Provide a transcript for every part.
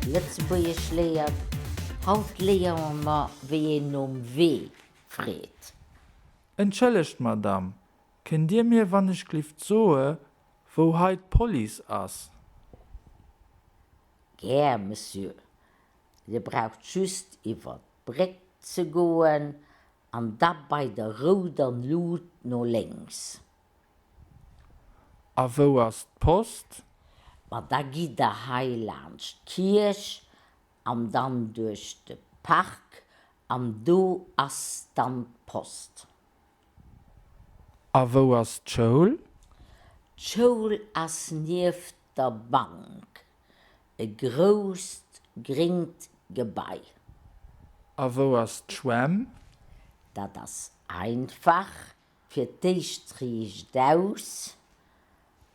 Lëtzebuergesch léiert. Haut léiere mer, wéi een nom Wee freet. Entschëllegt, Madame, kënnt Dir mir wannechglift soe wou hei d'Police ass? Gär, Monsieur. Dir braucht just iwwer d'Bréck ze goen an da bei der rouder Lut no lénks. A wou ass d'Post? Ma da gitt der hei laanscht d'Kierch an dann duerch de Park an do ass dann d'Post. A wou ass d'Schoul? D'Schoul ass nieft der Bank, e grousst gringt Gebai. A wou ass d'Schwämm? Dat ass einfach, Fir d'éischt riichtaus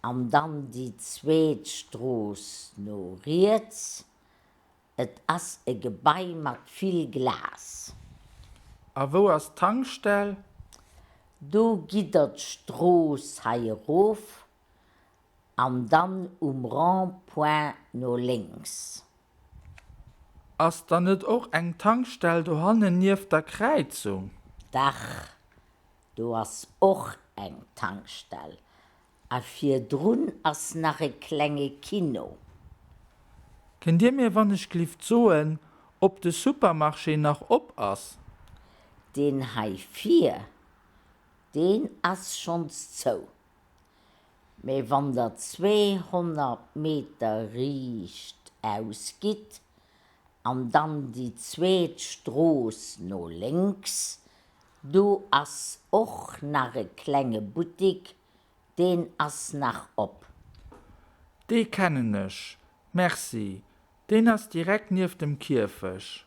an dann déi zweet Strooss no riets. Et ass e Gebai mat vill Glas. A wou ass d'Tankstell? Do gitt der d'Strooss hei erof an dann um Rond-point no lénks. Ass dann net och eng Tankstell dohannen nieft der Kräizung? Dach, do ass och eng Tankstell. A virdrun ass nach e klenge Kino. Kënnt Dir mir wannechglift soen, ob de Supermarché nach op ass? Deen hei vir, deen ass schonns zou. Mee wann der 200 Meter riicht aus gitt an dann déi zweet Strooss no lénks, do ass och nach e klenge Buttik, deen ass nach op. Dee kennen ech, merci, deen ass direkt nieft dem Kierfech.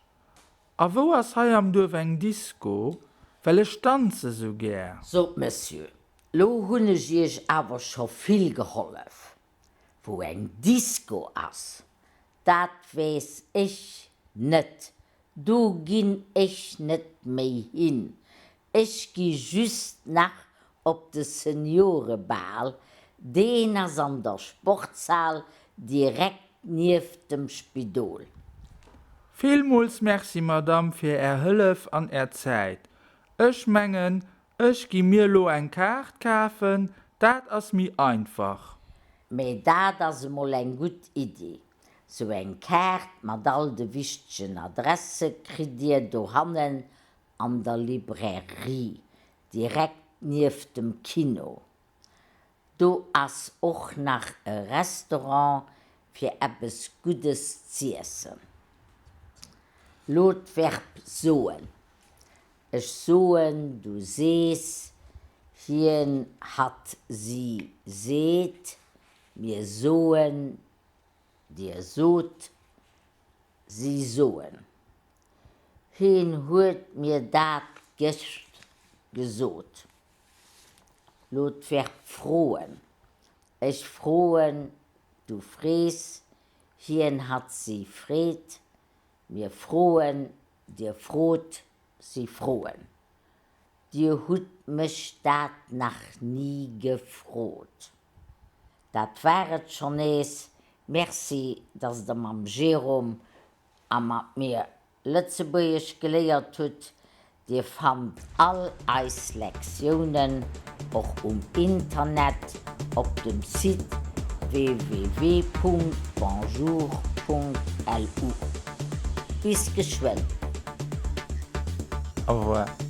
A wou ass hei am Duerf eng Disco, well ech danze sou gär. Sot, Monsieur, lo hunn ech iech awer scho vill gehollef. Wou eng Disco ass, dat weess ech net, do ginn ech net méi hin. Ech gi just nach op de Seniorebal, deen ass an der Sportshal direkt nieft dem Spidol. Villmools Merci Madame fir Är Hëllef an Är Zäit. Ech mengen ech gi mir lo eng Kaart kafen, dat ass mi einfach. Mee dat ass emol eng gutt Iddi. Sou eng Kaart mat all de wichtegen Adresse kritt Dir dohannen an der Librairie, direkt nieft dem Kino. Do ass och nach e Restaurant fir eppes Guddes z'iessen. Lo d'Verb soen. Ech soen, du sees, hien, hatt, si seet, mir soen, dir sot, si soen. Heen huet mir dat gëscht gesot. Lo d'Verb froen. Ech froen, du frees, hien, hatt, si freet, mir froen, dir frot, si froen. Dir hutt mech dat nach ni gefrot. Dat war et schonn nees. Merci, dass der mam Jérôme a mat mir Lëtzebuergesch geléiert hutt. Dir fannt all eis Lektiounen och um Internet op dem Site www.bonjour.lu. Bis geschwënn! Au revoir.